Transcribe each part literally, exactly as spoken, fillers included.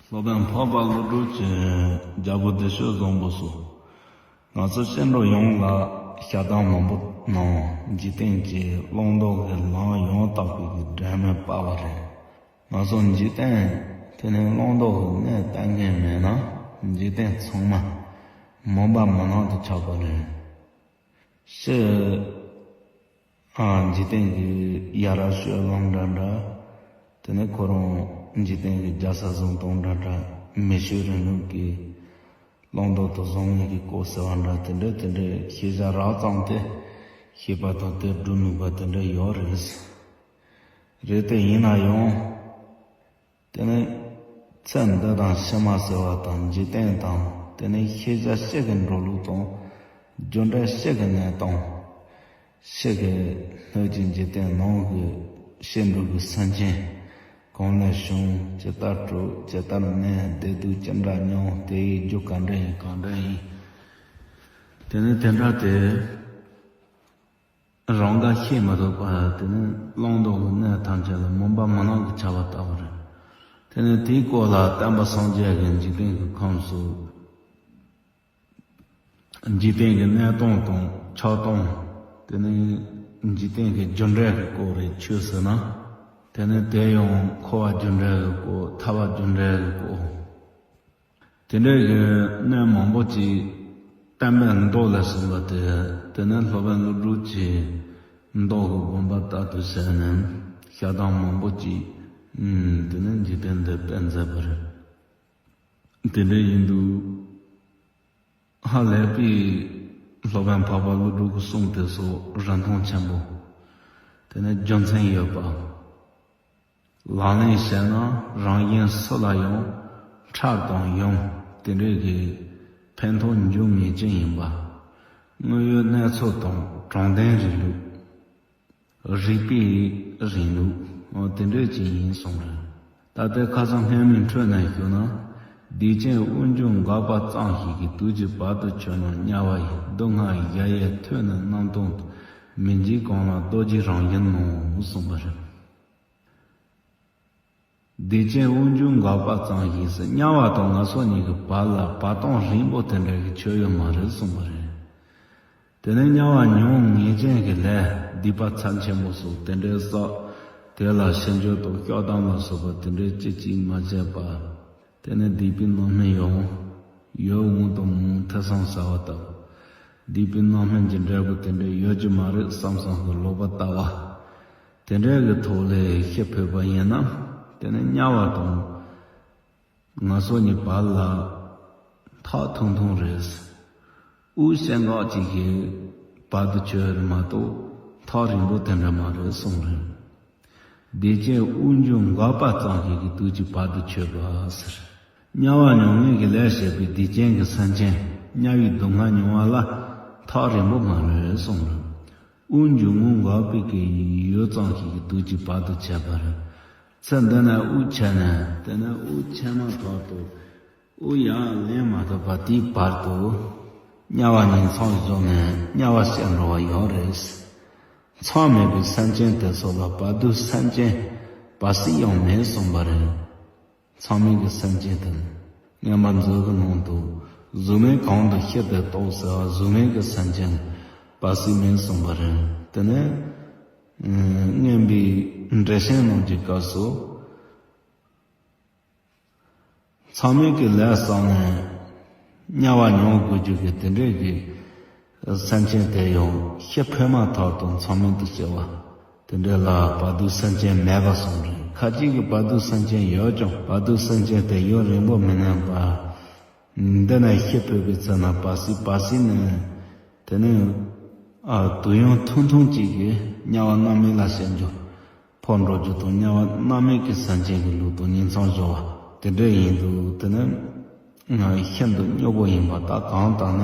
སློབ་དཔོན་འཕགས་པ་ཀླུ་སྒྲུབ་ཀྱི་རྒྱལ་པོ་བདེ་སྤྱོད་བཟང་པོ་སོགས། ང་ཚོ་སྐྱེ་འགྲོ་ཡོངས་ལ་ཞལ་གདམས་མང་པོ་གནང་། འཇིག་རྟེན་གྱི་བླང་དོར་གྱི་ལམ་ཡང་དག་པའི་གི་འབྲས་བུ་སྤེལ་བ་རེད། ང་ཚོ་འཇིག་རྟེན་དེ་ནི་བླང་དོར་གྱི་གནས་བསྟན་མཁན་མེད་ན། འཇིག་རྟེན་ཚང་མ་མུན་པ་མུན་ནག་ཏུ་ཆགས་པ་རེད། ཕྱི་ཨ་འཇིག་རྟེན་གྱི་ཡ་རབས་སྤྱོད་ལམ་འདྲ་འདྲ། དེ་ནས་ཁོ་རང་འཇིག་རྟེན་གྱི་རྒྱལ་ས་བཟང་སྟོང་འདྲ་འདྲ། མི་ཆོས་རིང་ལུགས་ཀྱི་བླང་དོར་དུ་བཟུང་ངེས་ཀྱི་སྐོར་ཟེར་བ་འདྲ། དེ་འདྲ་དེ་འདྲའི་ཤེས་བྱ་རགས་ཙམ་དེ་ཤེས་པ་དང་དེ་སྒྲུབ་ནུས་པ་དེ་འདྲ་ཡོད་རེད། རེད་དེ་ཡིན་ན་ཡང་། དེ་ནི་ཚེ་འདི་དང་ཕྱི་མ་ཟེར་བ་དང་། འཇིག་རྟེན་དང་། དེ་ནི་ཤེས་བྱ་ཕྱི་གི་འགྲོ་ལུགས་དང་། རྒྱུ་འབྲས་ཕྱི་གི་གནས་སྟངས། ཕྱི་གི་སྣོད་ཀྱི་འཇིག་རྟེན། ནང་གི་ཕྱི་འགྲོ་གི་སེམས་ཅན། གང་ལས་བྱུང་། ཇི་ལྟར་གྲུབ། ཇི་ལྟར་གནས། བདེ་སྡུག་ཅི་འདྲ་མྱོང་། དེ་ཡི་རྒྱུ་ག་འདྲ་ཡིན། གང་འདྲ་ཡིན། དེ་ནི་དེ་འདྲ་དེ། རང་ག་ཤེས་མ་ཐུབ་པ། དེ་ནི་བླང་དོར་གྱི་གནས་ཐམས་ཅད་ལ་མུན་པ་མུན་ནག་གི་ཆར་པ་ལྟ་བུ་རེད། དེ་ནི་དེའི་སྐོར་ལ་སྟོན་པ་སངས་རྒྱས་ཀྱིས་འཇིག་རྟེན་གྱི་ཁམས་སུ། འཇིག་རྟེན་གྱི་གནས་སྟངས་དང་ཆགས་སྟངས། དེ་ནི་འཇིག་རྟེན་གྱི་རྒྱུ་འབྲས་ཀྱི་སྐོར་རེད། ཆོས་ཟེར་ན། དེ་ནི་དེ་ཡང་འཁོར་བ་རྒྱུ་འབྲས་ཀྱི་སྐོར། ཐར་པ་རྒྱུ་འབྲས་ཀྱི་སྐོར། དེ་འདྲའི་གི་གནས་མང་པོ་ཅིག་བསྟན་པའི་མདོ་ལ་གསུངས་པ་དེ། དེ་ནས་སློབ་དཔོན་ཀླུ་སྒྲུབ་ཀྱིས་མདོ་གི་དགོངས་པ་ལྟར་དུ་བྱས་ནས་ཞལ་གདམས་མང་པོ་ཅིག་ཨུམ། དེ་ནས་འཇིག་རྟེན་འདིར་སྤེལ་མཛད་པ་རེད། དེ་འདྲ་ཡིན་དུས་ཧ་ལས་པའི་སློབ་དཔོན་འཕགས་པ་ཀླུ་སྒྲུབ་ཀྱི་གསུང་དེ་ཚོ་རིན་ཐང་ཆེན་པོ། དེ་ནས་རྒྱུ་མཚན་ཡོད་པ། ལག་ལེན་བྱས་ན་རང་གཞན་སུ་ལ་ཡང་ཁྲག་དང་ཡུམ་དེ་འདྲའི་གི་ཕན་ཐོགས་འབྱུང་ངེས་ཅན་ཡིན་པ། དངོས་ཡོད་གནས་ཚུལ་དང་དྲང་བདེན་རིང་ལུགས། རིགས་པའི་རིང་ལུགས་དེ་འདྲའི་ཅིག་ཡིན་གསུངས་རེད། ད་ལྟའི་ཁ་སང་སྔ་མའི་འཕྲོས་ནས་ཞུ་ན། སྡིག་ཅན་དབུལ་འབྱུང་འགགས་པ་ཙམ་ཞིག་གིས། དུས་ཀྱི་བར་དུ་ཆོད་རྣམས་དམྱལ་བ་ཡི། སྡུག་བསྔལ་གཞལ་ཡས་ཐོས་ནས་རྣམ་རྟོག་ཏུ། མི་འཇིགས་གང་ལ་རྡོ་རྗེ་རང་བཞིན་ནོ། གསུངས་པ་རེད། སྡིག་ཅན་དབུལ་འབྱུང་འགགས་པ་ཙམ་ཞིག་ཟེར། དམྱལ་བ་དང་ང་ཚོ་གཉིས་ཀྱི་བར་ལ་བར་སྟོང་རིང་པོ་དེ་འདྲ་གི་ཆོད་ཡོད་མ་རེད་གསུངས་པ་རེད། དེ་ནས་དམྱལ་བ་མྱོང་ངེས་ཅན་གྱི་ལས་སྡིག་པ་ཚབས་ཆེན་པོ་སོགས་དེ་འདྲའི་བསགས། དེ་ལ་ཕྱི་འགྱུར་དང་སྐྱོབ་དམ་ལ་སོགས་པ་དེ་འདྲའི་ཅི་ཅིག་མ་བྱས་པར། དེ་ནས་སྡིག་པའི་རྣམ་སྨིན་ཡང་ཡོད་འོང་དང་མ་འོང་ཐེ་ཚོམ་ཟ་བ་དང་། སྡིག་པའི་རྣམ་སྨིན་གྱི་འབྲས་བུ་དེ་འདྲ་ཡོད་ཀྱི་མ་རེད་བསམ་བསམ་གྱི་ལོག་པ་ལྟ་བ། དེ་འདྲའི་གི་ཐོག་ལས་ཤི་འཕོས་པ་ཡིན་ན། དེ་ནི་དམྱལ་བ་དང་ང་ཚོ་གཉིས་བར་ལ་ཐག་ཐུང་ཐུང་རེད། དབུགས་ཤིང་འགག་ཅིག་གི་བར་དུ་ཆོད་རེད་མ་གཏོགས་ཐག་རིང་པོ་དེ་འདྲ་མ་རེད་གསུངས་རེད། སྡིག་ཅན་དབུགས་འབྱུང་འགགས་པ་ཙམ་ཞིག་གིས། དུས་ཀྱི་བར་དུ་ཆོད་པ་ཟེར། དམྱལ་བ་མྱོང་ངེས་ཀྱི་ལས་བྱས་པའི་སྡིག་ཅན་གྱི་སེམས་ཅན། དམྱལ་བའི་སྡུག་བསྔལ་མྱོང་བ་ལ་ཐག་རིང་པོ་མ་རེད་གསུངས་རེད། དབུགས་འབྱུང་རྔུབ་འགགས་པའི་གི་ཡུལ་ཙམ་ཞིག་གིས་དུས་ཀྱི་བར་དུ་ཆོད་པ་རེད། ཚེ་འདི་ནས་དབུགས་ཆད་ནས། དེ་ནས་དབུགས་ཆད་མ་ཐག་ཏུ། དབུགས་ཡར་ལེན་མ་ཐུབ་པ་དེའི་བར་དུ། དམྱལ་བ་ཉིང་མཚམས་བཞག་ནས་དམྱལ་བ་བཤད་འགྲོ་བ་ཡོད་རེད། མཚམས་མེད་པའི་སེམས་ཅན་དེ་ཚོ་ལ་བར་དོའི་སེམས་ཅན་བར་སྲིད་ཡང་མེད་གསུངས་པ་རེད། མཚམས་མེད་ཀྱི་སེམས་ཅན་དེ་ནི་མངོན་པ་མཛོད་ཀྱི་ནང་དུ། གཟུགས་མེད་གང་དུ་ཤི་དེར་གཏོགས་ཟེར་བ། གཟུགས་མེད་ཀྱི་སེམས་ཅན་བར་སྲིད་མེད་གསུངས་པ་རེད། དེ་ནས་མངོན་པའི་འགྲེལ་ཆེན་ནང་གི་སྐབས་སུ། མཚམས་མེད་ཀྱི་ལས་བསགས་ནས་དམྱལ་བ་མྱོང་དགོས་རྒྱུ་གི་དེ་འདྲའི་གི་སེམས་ཅན་དེ་ཡང་ཤི་འཕོས་མ་ཐག་ཏུ་མཚམས་མེད་དུ་སྐྱེ་བ་དེ་འདྲ་ལ་བར་དོའི་སེམས་ཅན་མེད་པ་གསུངས་རེད། ཁ་ཅིག་གིས་བར་དོའི་སེམས་ཅན་ཡོད་ཀྱང་བར་དོའི་སེམས་ཅན་དེ་ཡུན་རིང་པོ་མི་གནས་པར། འདི་ནས་ཤི་འཕོས་པའི་ཚེ་ན་བར་སྲིད། བར་སྲིད་ནས་དེ་ནས་ཨ་དུས་ཡུན་ཐུང་ཐུང་ཅིག་གིས་དམྱལ་བ་རྣམ་སྨིན་ལ་ཞེན་རྒྱུ། འཕོ་འགྲོ་རྒྱུ་དང་། དམྱལ་བ་རྣམ་སྨིན་གྱི་སེམས་ཅན་གྱི་ལུས་དང་ཉིང་མཚམས་སྦྱོར་བ་དེ་འདྲ་ཡིན་དུས། དེ་ནི་ཤིན་ཏུ་སྙོམས་པོ་ཡིན་པ། ད་གང་ལྟར་ན་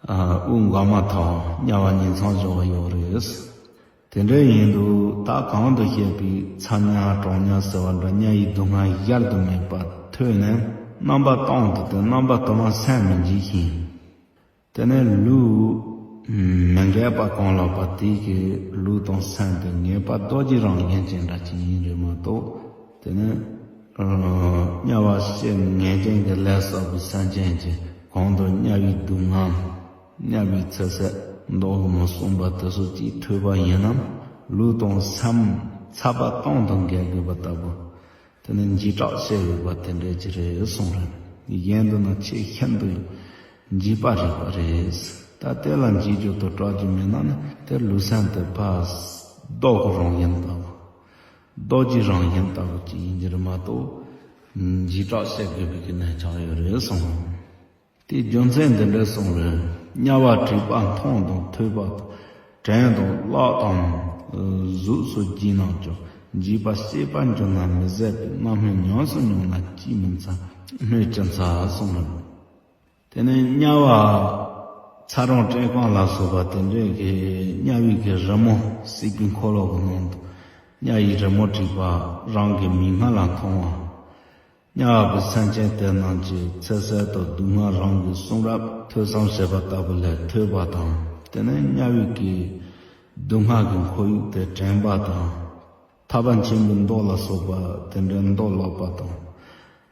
དབུགས་འགག་མ་ཐག་དམྱལ་བ་ཉིང་མཚམས་སྦྱོར་བ་ཡོད་རེད། དེ་འདྲ་ཡིན་དུས་ད་གོང་དུ་བཤད་པའི་ཚ་དམྱལ་གྲང་དམྱལ་ཟེར་བ་འདྲ་དམྱལ་བའི་སྡུག་བསྔལ་གཞལ་དུ་མེད་པ་ཐོས་ནས་རྣམ་པ་སྟོང་དུ་སྟེ། རྣམ་པ་དུ་མ་སེམས་མི་འཇིགས་ཤིང་། དེ་ནས་ལུས་མི་འགག་པ་གང་ལགས་པ་དེ་གི་ལུས་དང་སེམས་དེ་ངེས་པར་རྡོ་རྗེ་རང་བཞིན་ཅན་འདྲ་ཅིག་ཡིན་རེད་མ་གཏོགས། དེ་ནས་ དམྱལ་བ་ཤི་ངེས་ཅན་གྱི་ལས་བསགས་པའི་སེམས་ཅན་གྱི་གོང་དུ་དམྱལ་བའི་སྡུག་བསྔལ། དམྱལ་བའི་ཚེ་ཟད་མདོ་གི་མི་གསུངས་པ་དེ་ཚོ་ཅིག་ཐོས་པ་ཡིན་ན། ལུས་དང་སེམས་ཚད་པ་སྟོང་དུ་འགེལ་དགོས་པ་ལྟ་བུ། དེ་ནི་འཇིགས་སྐྲག་སྐྱེ་དགོས་པ་དེ་འདྲ་ཅིག་རེད་གསུངས་རེད། གཞན་དུ་ན་ཆེས་ཤིན་ཏུ་འཇིགས་པ་རེད་པ་རེད། ད་དེ་ལ་འཇིགས་རྒྱུ་དང་སྐྲག་རྒྱུ་མེད་ན་ནི་དེ་ལུས་སེམས་དེ་ཕར་རྡོ་གི་རང་བཞིན་ལྟ་བུ། རྡོ་རྗེ་རང་བཞིན་ལྟ་བུ་ཅིག་ཡིན་གྱི་རེད་མ་གཏོགས། འཇིགས་སྐྲག་སྐྱེ་དགོས་པའི་གི་གནས་ཆགས་ཡོད་རེད་གསུངས། དེའི་རྒྱུ་མཚན་འདི་འདྲ་གསུངས་རེད། དམྱལ་བ་དྲེགས་པ་མཐོང་དང་ཐོས་པ་དང་། དྲན་དང་བཀླགས་དང་གཟུགས་སུ་བགྱིས་རྣམས་ཀྱང་། འཇིགས་པ་སྐྱེས་པར་འགྱུར་ན་མི་བཟད་པའི། རྣམ་སྨིན་ཉམས་སུ་མྱོང་ན་ཅིས་མི་འཚལ། སྨོས་ཅི་འཚལ་གསུངས་རེད། དེ་ནས་དམྱལ་བ་ཚ་གྲང་བཀྲེས་སྐོམ་ལ་སོགས་པ་དེ་འདྲའི་གི་དམྱལ་བའི་གི་རི་མོ་སྲིད་པའི་འཁོར་ལོ་གི་ནང་དུ་དམྱལ་བའི་རི་མོ་བྲིས་པ་རང་གི་མིག་སྔ་ལ་མཐོང་བ། དམྱལ་བ་གི་སེམས་ཅན་དེ་རྣམས་ཀྱི་ཚེ་ཟད་དང་སྡུག་བསྔལ་རང་གི་གསུང་རབ་ཐོས་བསམ་བྱས་པ་ལྟ་བུ་ལས་ཐོས་པ་དང་། དེ་ནས་དམྱལ་བའི་གི་སྡུག་བསྔལ་གྱི་ཁོར་ཡུག་དེ་དྲན་པ་དང་། ཐར་པ་མཁྱེན་པའི་མདོ་ལ་སོགས་པ་དེ་འདྲའི་མདོ་ཀློག་པ་དང་།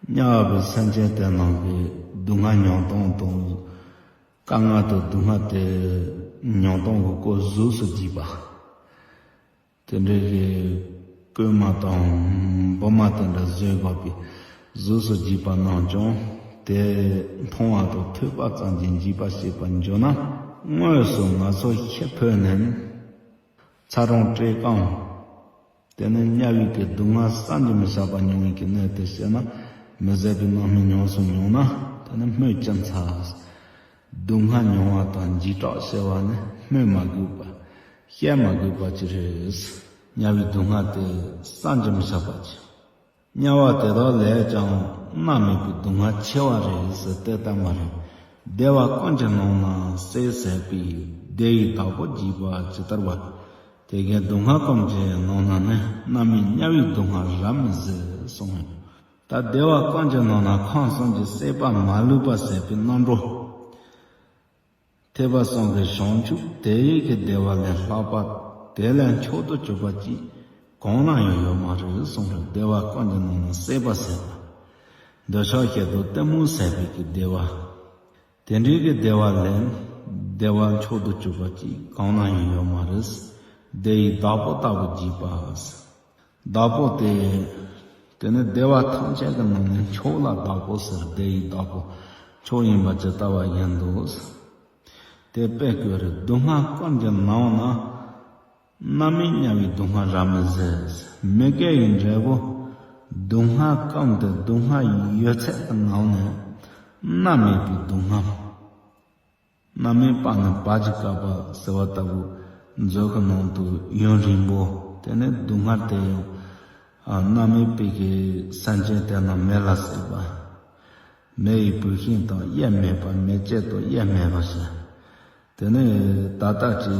དམྱལ་བ་གི་སེམས་ཅན་དེ་རྣམས་ཀྱི་སྡུག་བསྔལ་མྱོང་སྟངས་དང་། དཀའ་ངལ་དང་སྡུག་བསྔལ་དེ་མྱོང་སྟངས་ཀྱི་སྐོར་གཟུགས་སུ་བགྱིས་པ། དེ་འདྲའི་གི་རྐུན་མ་དང་འབུལ་མ་དེ་འདྲ་བཟོས་དགོས་པའི་གཟུགས་སུ་བགྱིས་པ་རྣམས་ཀྱང་དེ་མཐོང་བ་དང་ཐོས་པ་ཙམ་གྱིས་འཇིགས་པ་སྐྱེས་པར་འགྱུར་ན། དངོས་སུ་ང་ཚོ་ཤི་འཕོས་ནས་ཚ་གྲང་བཀྲེས་སྐོམ། དེ་ནི་དམྱལ་བའི་གི་སྡུག་བསྔལ་བསམ་གྱིས་མི་ཁྱབ་པ་མྱོང་བའི་གི་གནས་དེ་ཤེས་ན། མི་བཟད་པའི་རྣམ་སྨིན་ཉམས་སུ་མྱོང་ན། དེ་ནི་སྨོས་ཅི་འཚལ། སྡུག་བསྔལ་མྱོང་བ་དང་འཇིགས་སྐྲག་སྐྱེ་བ་ནི་སྨོས་མ་དགོས་པ། བཤད་མ་དགོས་པ་ཅིག་རེད། དམྱལ་བའི་སྡུག་བསྔལ་དེ་བསམ་གྱིས་མི་ཁྱབ་པ་ཅིག་དམྱལ་བ་དེ་དག་ལས་ཀྱང་མནར་མེད་པའི་སྡུག་བསྔལ་ཆེ་བ་རེད་ཟེར་དེ་ལྟ་མ་རེད། བདེ་བ་ཀུན་གྱི་ནང་ན་གསལ་ཟད་པའི་བདེ་བའི་བདག་པོ་བགྱིས་པ་ཇི་ལྟ་བར། དེ་གའི་སྡུག་བསྔལ་ཀུན་གྱི་ནང་ན་ནི་མནར་མེད་དམྱལ་བའི་སྡུག་བསྔལ་རབ་མི་བཟད་གསུངས། ད་བདེ་བ་ཀུན་གྱི་ནང་ན་ཁམས་གསུམ་གྱི་སྲེད་པ་མ་ལུས་པ་ཟད་པའི་རྣམ་གྲོལ། ཐེག་པ་གསུམ་གྱི་བྱང་ཆུབ་དེ་ཡི་གི་བདེ་བ་ལས་ལྷག་པ་དེ་ལས་མཆོག་ཏུ་གྱུར་པ་ཅིག་གང་ན་ཡང་ཡོད་མ་རེད་གསུངས་རེད། བདེ་བ་ཀུན་གྱི་ནང་ན་སྲེད་པ་ཟད་པ། འདོད་ཆགས་ཞེ་སྡང་གཏི་མུག་ཟད་པའི་གི་བདེ་བ། དེ་འདྲའི་གི་བདེ་བ་ལས་བདེ་བ་མཆོག་ཏུ་གྱུར་པ་ཅིག་གང་ན་ཡང་ཡོད་མ་རེད། བདེ་བའི་བདག་པོ་ལྟ་བུ་བགྱིས་པ། བདག་པོ་དེ། དེ་ནི་བདེ་བ་ཐམས་ཅད་ཀྱི་ནང་ནས་མཆོག་ལ་བདག་པོ་ཟེར། བདེ་བའི་བདག་པོ་མཆོག་ཡིན་པ་ཇི་ལྟ་བ་བཞིན་དུ། དེ་དཔེ་བཀོད་རེད། སྡུག་བསྔལ་ཀུན་གྱི་ནང་ན། མནར་མེད་དམྱལ་བའི་སྡུག་བསྔལ་རབ་མི་བཟད། མི་དགེ་བའི་འབྲས་བུ། སྡུག་བསྔལ་ཀུན་ཏུ་སྡུག་བསྔལ་ཡོད་ཚད་ཀྱི་ནང་ནས། མནར་མེད་པའི་སྡུག་བསྔལ། མནར་མེད་པ་ནི་བར་གྱི་བསྐལ་པ་ཟེར་བ་ལྟ་བུ། མཛོད་ཀྱི་ནང་དུ་ཡུན་རིང་པོ། དེ་ནས་སྡུག་བསྔལ་དེ་ཡང་། ཨ། མནར་མེད་པའི་གི་སེམས་ཅན་དེ་རྣམས་མེ་ལ་བསྲེགས་པ། མེ་ཡི་བུད་ཤིང་དང་དབྱེར་མེད་པ། མེ་ལྕེ་དང་དབྱེར་མེད་པར་བྱས། དེ་ནས་ད་ལྟ་ཀྱི་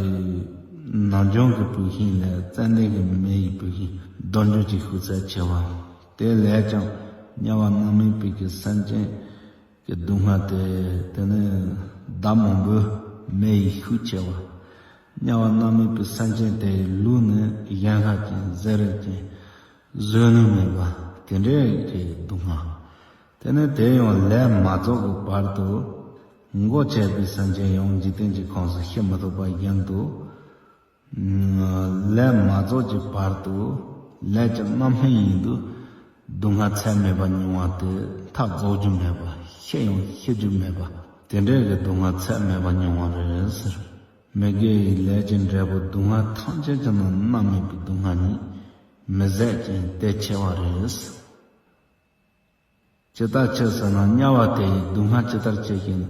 ནམ་རྒྱུན་གྱི་བུད་ཤིང་ལས་ཙན་དན་གྱི་མེ་ཡི་བུད་ཤིང་བསྡུར་འཇོག་གི་ཤུགས་ཚད་ཆེ་བ། དེ་ལས་ཀྱང་དམྱལ་བ་མནར་མེད་པའི་གི་སེམས་ཅན་གྱི་སྡུག་བསྔལ་དེ། དེ་ནི་ཟླ་མང་པོའི་མེ་ཡི་ཤུགས་ཆེ་བ། དམྱལ་བ་མནར་མེད་པའི་སེམས་ཅན་དེ་ཡི་ལུས་ནི་གཞན་ཁ་ཅན་གཟེར་རིལ་ཅན། བཟོད་ནུས་མེད་པ་དེ་འདྲའི་གི་སྡུག་བསྔལ། དེ་ནི་དེ་ཡང་ལས་མ་རྫོགས་ཀྱི་བར་དུ། མགོ་བཅད་པའི་སེམས་ཅན་ཡང་འཇིག་རྟེན་གྱི་ཁམས་སུ་ཤི་མི་ཐུབ་པ་བཞིན་དུ། ལས་མ་རྫོགས་ཀྱི་བར་དུ། ལས་ཀྱི་རྣམ་སྨིན་ཡིན་དུས། སྡུག་བསྔལ་ཚད་མེད་པ་མྱོང་བ་དེ་མཐའ་རྫོགས་རྒྱུ་མེད་པ། ཤི་ཡང་ཤི་རྒྱུ་མེད་པ། དེ་འདྲའི་གི་སྡུག་བསྔལ་ཚད་མེད་པ་མྱོང་བ་རེད་ཟེར། མི་དགེ་བའི་ལས་ཀྱི་འབྲས་བུ་སྡུག་བསྔལ་ཐམས་ཅད་ཀྱི་ནང་མནར་མེད་པའི་སྡུག་བསྔལ་ཉིད་མི་བཟད་ཅིང་གཏེ་ཆེ་བ་རེད། ཇི་ལྟར་ཕྱིར་ཟེར་ན། དམྱལ་བ་དེ་ཡི་སྡུག་བསྔལ་ཇི་ལྟར་ཆེ་ཞེ་ན།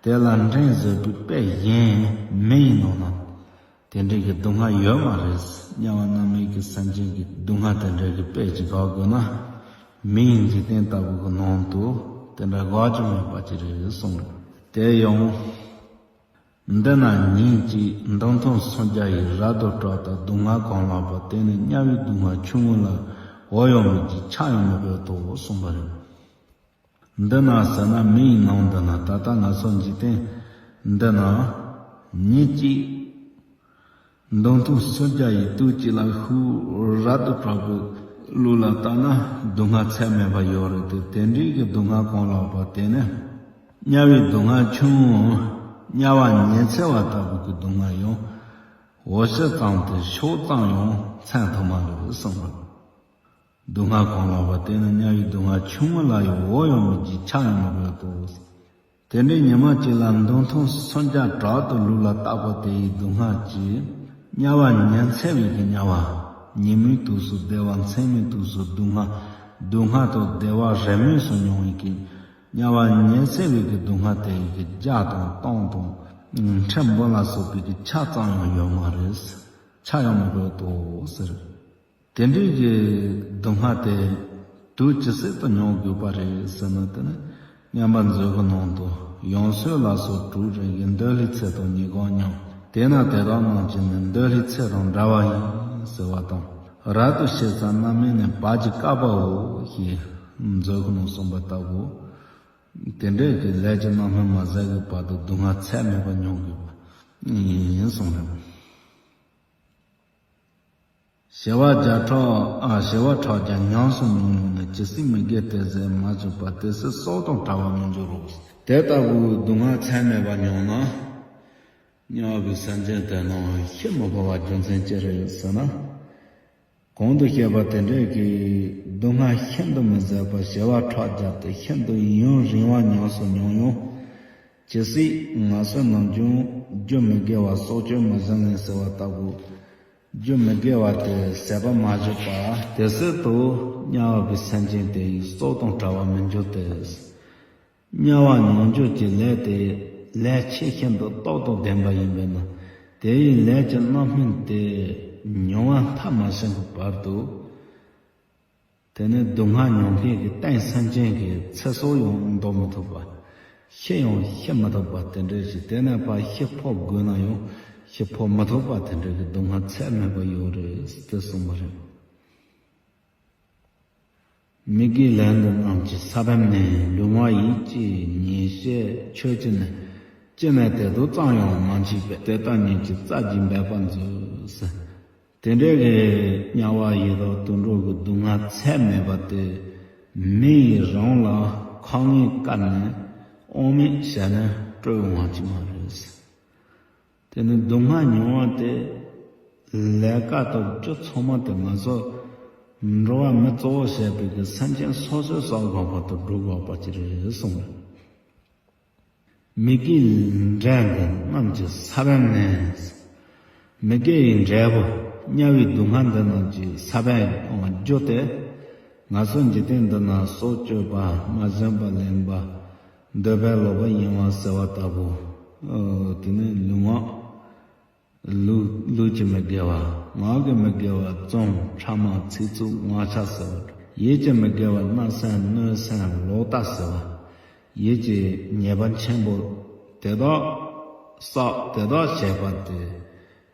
དེ་ལ་འགྲན་བཟོད་པའི་དཔེ་གཞན་མི་ཡི་ནང་ན་དེ་འདྲའི་གི་སྡུག་བསྔལ་ཡོད་མ་རེད། དམྱལ་བ་མནར་མེད་ཀྱི་སེམས་ཅན་གྱི་སྡུག་བསྔལ་དེ་འདྲའི་གི་དཔེ་ཅིག་དགོས་དགོས་ན། མི་ཡི་འཇིག་རྟེན་ལྟ་བུ་གི་ནང་དུ་དེ་འདྲ་དགོས་རྒྱུ་མེད་པ་ཅིག་རེད་གསུངས་རེད། དེ་ཡང་། འདི་ན་ཉིན་གཅིག་མདུང་ཐུང་སུམ་བརྒྱ་ཡིས། རབ་ཏུ་བྲགས་པ་སྡུག་བསྔལ་གང་ལགས་པ། དེ་ནི་དམྱལ་བའི་སྡུག་བསྔལ་ཆུང་ངུ་ལ་འོ་ཡང་མི་བགྱིད། ཆག་ཡང་མི་འབད་དོ་གསུངས་པ་རེད། འདི་ན་ཟེར་ན་མི་ཡི་ནང་འདི་ན། ད་ལྟ་ང་ཚོ་འཇིག་རྟེན་འདི་ན་ཉིན་གཅིག་མདུང་ཐུང་སུམ་བརྒྱ་ཡིས་དུས་གཅིག་ལ་ཤུགས་རབ་ཏུ་བྲགས་པའི་ ལུགས་ལ་བལྟས་ན་སྡུག་བསྔལ་ཚད་མེད་པ་ཡོད་རེད་དེ། དེ་འདྲའི་གི་སྡུག་བསྔལ་གང་ལགས་པ་དེ་ནི་དམྱལ་བའི་སྡུག་བསྔལ་ཆུང་ངུ། དམྱལ་བ་ཉི་ཚེ་བ་ལྟ་བུ་གི་སྡུག་བསྔལ་ཡང་འོ་ཞེ་ཙམ་དེ་ཤོག་ཙམ་ཡང་ཚད་ཐུབ་མ་རེད་གསུངས་པ། སྡུག་བསྔལ་གང་ལགས་པ་དེ་ནི་དམྱལ་བའི་སྡུག་བསྔལ་ཆུང་ངུ་ལ་ཡང་འོ་ཡང་མི་བགྱིད། ཆགས་ཡང་མི་དགོས་ཏོ། དེ་འདྲའི་ཉི་མ་གཅིག་ལ་འདོན་ཐུང་སུམ་བརྒྱ་དྲུག་ཏུ་ལུས་ལ་བཏགས་པ་དེ་ཡི་སྡུག་བསྔལ་གྱིས་དམྱལ་བ་ཉི་ཚེ་བའི་གི་དམྱལ་བ། ཉིན་མོའི་དུས་སུ་བདེ་བ། མཚན་མོའི་དུས་སུ་སྡུག་བསྔལ། སྡུག་བསྔལ་དང་བདེ་བ་རེས་མོས་སུ་མྱོང་བའི་གི་དམྱལ་བ་ཉི་ཚེ་བའི་གི་སྡུག་བསྔལ་དེ་ཡི་གི་བརྒྱ་དང་སྟོང་དང་ཁྲི་འབུམ་ལ་སོགས་པའི་གི་ཆ་ཙམ་ཡང་ཡོད་མ་རེད། ཆགས་ཡང་མི་དགོས་ཏོ་ཟེར། དེ་འདྲའི་གི་སྡུག་བསྔལ་དེ་དུས་ཇི་སྲིད་དུ་མྱོང་དགོས་པ་རེད་ཟེར་ན། དེ་ནི་མཉམ་པར་མཛོད་ཀྱི་ནང་དུ་ཡང་སོས་ལ་སོགས་དྲུག་རེ་གི་འདོད་ལྷའི་ཚེ་དང་ཉེ་གང་མཉམ། དེས་ན་དེ་དག་རྣམས་ཀྱི་ནི་འདོད་ལྷའི་ཚེ་དང་འདྲ་བ་ཡིན་ཟེར་བ་དང་། རབ་ཏུ་ཤེས་ས་རྣམ་སྨིན་ནི་བར་གྱི་བསྐལ་པའོ་ཞེས་མཛོད་ཀྱི་ནང་གསུངས་པ་ལྟ་བུ། དེ་འདྲའི་གི་ལས་ཀྱི་རྣམ་སྨིན་མ་ཟད་ཀྱི་བར་དུ་སྡུག་བསྔལ་ཚད་མེད་པ་མྱོང་དགོས་པ་ཡིན་གསུངས་རེད། བྱེ་བ་བརྒྱ་ཕྲག་ཨ། བྱེ་བ་ཕྲག་བརྒྱ་ཉམས་སུ་མྱོང་ཡང་ནི། ཇི་སྲིད་མི་དགེ་དེ་ཟད་མ་བྱས་པ། དེ་སྲིད་སྲོག་དང་བྲལ་བར་མི་འགྱུར་རོ། དེ་ལྟ་བུའི་སྡུག་བསྔལ་ཚད་མེད་པ་མྱོང་ན། དམྱལ་བའི་སེམས་ཅན་དེ་རྣམས་ཤི་མི་དགོས་པ་རྒྱུ་མཚན་ཅི་རེད་ཟེར་ན། གོང་དུ་བཤད་པ་དེ་འདྲའི་གི་སྡུག་བསྔལ་ཤིན་ཏུ་མི་བཟད་པ་བྱེ་བ་ཕྲག་བརྒྱ་སྟེ་ཤིན་ཏུ་ཡུན་རིང་བ་ཉམས་སུ་མྱོང་ཡང་། ཇི་སྲིད་ངན་སོང་རྣམས་ཀྱང་རྒྱུ་མི་དགེ་བ་སྲོག་གཅོད་མི་བྱེད་ལེན་ཟེར་བ་ལྟ་བུ། རྒྱུ་མི་དགེ་བ་དེ་ཟད་པར་མ་གྱུར་པ། དེ་སྲིད་དུ་དམྱལ་བའི་སེམས་ཅན་དེ་ཡི་སྲོག་དང་བྲལ་བར་མི་འགྱུར་ཏེ། དམྱལ་བ་མྱོང་འགྱུར་གྱི་ལས་དེ་ལས་ཆེས་ཤིན་ཏུ་སྟོབས་དང་ལྡན་པ་ཡིན་པས་ན། དེ་ཡི་ལས་ཀྱི་རྣམ་སྨིན་དེ་མྱོང་བ་མཐའ་མ་ཕྱིན་གྱི་བར་དུ། དེ་ནི་སྡུག་བསྔལ་མྱོང་མཁན་གྱི་རྟེན་སེམས་ཅན་གྱི་ཚེ་སྲོག་ཡང་འདོར་མི་ཐུབ་པ། ཤི་ཡང་ཤི་མི་ཐུབ་པ་དེ་འདྲ་ཞིག་དེ་ནས་ཕར་ཤི་འཕོ་དགོས་ན་ཡང་ཤི་འཕོ་མི་ཐུབ་པ་དེ་འདྲ་གི་སྡུག་བསྔལ་ཚད་མེད་པ་ཡོད་རེད་ཟེར་གསུངས་པ་རེད། མི་དགེ་ལས་འདི་རྣམས་ཀྱི་ས་བོན་ནི། ལུས་ངག་ཡིད་ཀྱི་ཉེས་བྱས་ཆོས་ཅན་ནི། ཅི་ནས་དེ་དག་ཙམ་ཡང་མ་མཆིས་པས། དེ་ལྟ་ཉིད་ཀྱི་རྩ་གཅིག་འབད་པར་མཛོད་ཟེར། དེ་འདྲའི་གི་དམྱལ་བ་ཡི་དྭགས་དུད་འགྲོ་གི་སྡུག་བསྔལ་ཚད་མེད་པ་དེ་མི་ཡི་རང་ལ་ཁ་ངན་བཀར་ནས་དབང་མེད་བྱས་ནས་སྤྲོད་འོང་བ་ཅིག་མ་རེད། དེ་ནི་སྡུག་བསྔལ་མྱོང་བ་དེ་ལས་ཀ་དང་རྒྱུ་ཚང་མ་དེ་ང་ཚོ་འགྲོ་བ་མི་གཙོ་བོ་བྱས་པའི་གི་སེམས་ཅན་སོ་སོའི་བསམ་དགོས་པ་དང་སྒྲུབ་དགོས་པ་ཅིག་རེད་གསུངས་རེད། མི་དགེ་འབྲས་འདི་རྣམས་ཀྱི་ས་བོན་ནི། མི་དགེ་ཡི་འབྲས་བུ་དམྱལ་བའི་སྡུག་བསྔལ་འདི་རྣམས་ཀྱི་ས་བོན་རྒྱུ་དེ། ང་ཚོ་འཇིག་རྟེན་འདི་ན་སྲོག་གཅོད་པ། མ་བྱིན་པ་ལེན་པ། འདོད་པའི་ལོག་པའི་གཡེང་བ་ཟེར་བ་ལྟ་བུ། ཨོ། དེ་ནི་ལུས་ངག་ལུས་ལུས་ཀྱི་མི་དགེ་བ། ངག་གི་མི་དགེ་བ་རྩོམ། ཕྲ་མ། ཚིག་རྩུབ། ངག་འཁྱལ་ཟེར་བ། ཡིད་ཀྱི་མི་དགེ་བ་བརྣབ་སེམས། གནོད་སེམས། ལོག་ལྟ་ཟེར་བ། ཡིད་ཀྱི་ཉེས་པ་ཆེན་པོ་དེ་དག་བསགས། དེ་དག་བྱས་པ་དེ་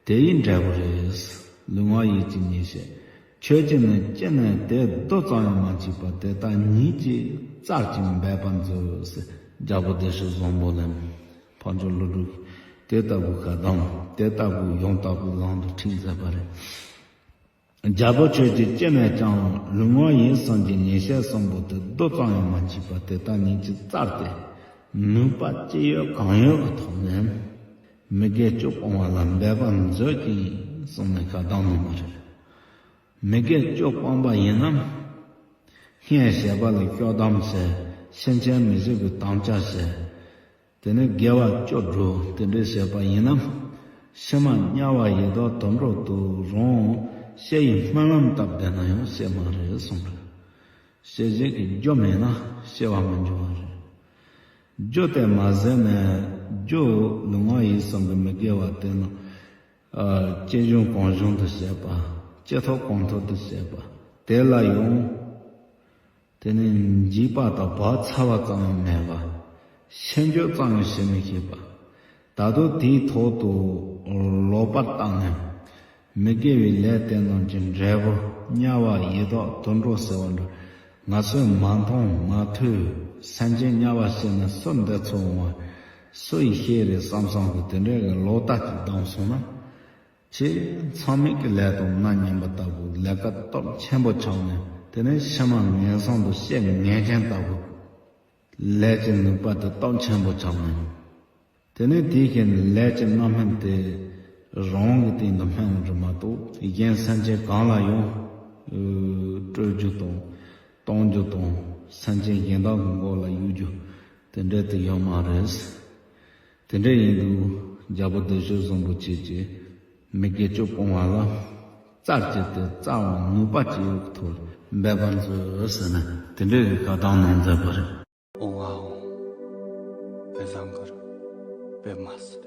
དེ་ཡི་འབྲས་བུ་རེད། ལུས་ངག་ཡིད་ཀྱི་ཉེས་བྱས་ཆོས་ཅན་ནི། ཅི་ནས་དེ་དག་ཙམ་ཡང་མ་མཆིས་པ། དེ་ལྟ་ཉིད་ཀྱི་རྩ་གཅིག་འབད་པར་མཛོད་ཟེར། རྒྱལ་པོ་བདེ་གཤེགས་བཟང་པོ་ལ། འཕགས་མཆོག་ཀླུ་སྒྲུབ་ཀྱིས་དེ་ལྟ་བུ་བཀའ་གདམས། དེ་ལྟ་བུ་ཡང་དག་པའི་ལམ་དུ་ཁྲིད་མཛད་པ་རེད། རྒྱལ་པོ་ཁྱོད་ཀྱིས་ཅི་ནས་ཀྱང་ལུས་ངག་ཡིད་གསུམ་གྱི་ཉེས་བྱས་གསུམ་པོ་དེ་དག་ཙམ་ཡང་མ་མཆིས་པ། དེ་ལྟ་ཉིད་ཀྱི་རྩ་དེ་ནུས་པ་ཅི་ཡོད་གང་ཡོད་ཀྱི་ཐོག་ནས་མི་དགེ་བཅུ་སྤོང་བ་ལ་འབད་པར་མཛོད་ཅིག་གསུངས་ནས་བཀའ་གདམས་གནང་བ་རེད། མི་དགེ་བཅུ་སྤངས་པ་ཡིན་ན། སྔས་བྱས་པ་ལ་སྐྱོ་གདམས་བྱས། ཕྱིན་ཆད་མི་བྱེད་པའི་དམ་བཅའ་བྱས། དེ་ནས་དགེ་བ་བཅུ་སྒྲུབ། དེ་འདྲའི་བྱས་པ་ཡིན་ན། ཕྱི་མ་དམྱལ་བ་ཡི་དྭགས་དུད་འགྲོ་དུ་རང་ཤི་ཡི་སྨོན་ལམ་བཏབ་བསྡད་ན་ཡང་ཤི་མ་རེད་གསུངས་རེད། ཤི་བྱེད་ཀྱི་རྒྱུ་མེད་ན་ཤི་བ་མི་འབྱུང་བ་རེད། རྒྱུ་དེ་མ་ཟད་ནས་རྒྱུ་ལུས་ངག་ཡིད་གསུམ་གྱི་མི་དགེ་བ་དེ་ནི། ཨ། ཅི་བྱུང་གང་བྱུང་དུ་བྱས་པ། ཅི་ཐོབ་གང་ཐོབ་ཏུ་བྱས་པ། དེ་ལ་ཡང་དེ་ནི་འཇིགས་པ་དང་བག་ཚ་བ་ཙམ་ཡང་མེད་པ། ཤི་འགྱོད་ཙམ་ཡང་བྱེད་མི་ཤེས་པ། ད་དུང་དེའི་ཐོག་ཏུ་ལོག་པར་བརྟགས་ནས། མི་དགེ་བའི་ལས་དེ་རྣམས་ཀྱི་འབྲས་བུ་དམྱལ་བ་ཡི་དྭགས་དུད་འགྲོ་ཟེར་བ་འདྲ། ང་ཚོས་མ་མཐོང་མ་ཐོས། སེམས་ཅན་དམྱལ་བར་སྐྱེས་ནས་སུ་འདི་ཚོ་འོང་བ། སུ་ཡིས་ཤེས་རེད་བསམ་བསམ་གྱི་དེ་འདྲའི་གི་ལོག་ལྟ་ཅིག་བསྡམས་སོང་ན། ཆེས་མཚམས་མེད་ཀྱི་ལས་དང་མནའ་མཉམ་པ་ལྟ་བུ་ལས་ཀ་སྟོབས་ཆེན་པོ་ཆགས་ནས། དེ་ནས་ཕྱི་མ་ངན་སོང་དུ་སྐྱེ་ངེས་ཅན་ལྟ་བུ། ལས་ཀྱི་ནུས་པ་དེ་སྟོབས་ཆེན་པོ་ཆགས་ནས། དེ་ནས་དེའི་ཞིང་ནས་ལས་ཀྱི་རྣམ་སྨིན་དེ་རང་གི་སྟེང་དུ་སྨིན་འོང་རྒྱུ་མ་གཏོགས། གཞན་སེམས་ཅན་གང་ལ་ཡང་སྤྲོད་རྒྱུ་དང་གཏོང་རྒྱུ་དང་། སེམས་ཅན་གཞན་དག་གི་མགོ་ལ་གཡུག་རྒྱུ་དེ་འདྲ་དེ་ཡོད་མ་རེད། དེ་འདྲ་ཡིན་དུས་རྒྱལ་པོ་བདེ་སྤྱོད་བཟང་པོ་ཁྱེད་ཀྱིས་མི་དགེ་བཅུ་སྤོང་བ་ལ་རྩལ་བསྐྱེད་དེ། རྩལ་བ་ནུས་པ་བཅས་ཡོད་ཐོག་འབད་པར་མཛོད་ཟེར་ནས་དེ་འདྲའི་བཀའ་གདམས་གནང་མཛད་པ་རེད། ཨོ་ཨོ། བེ་བཟང་གར་བེ་མ་སི།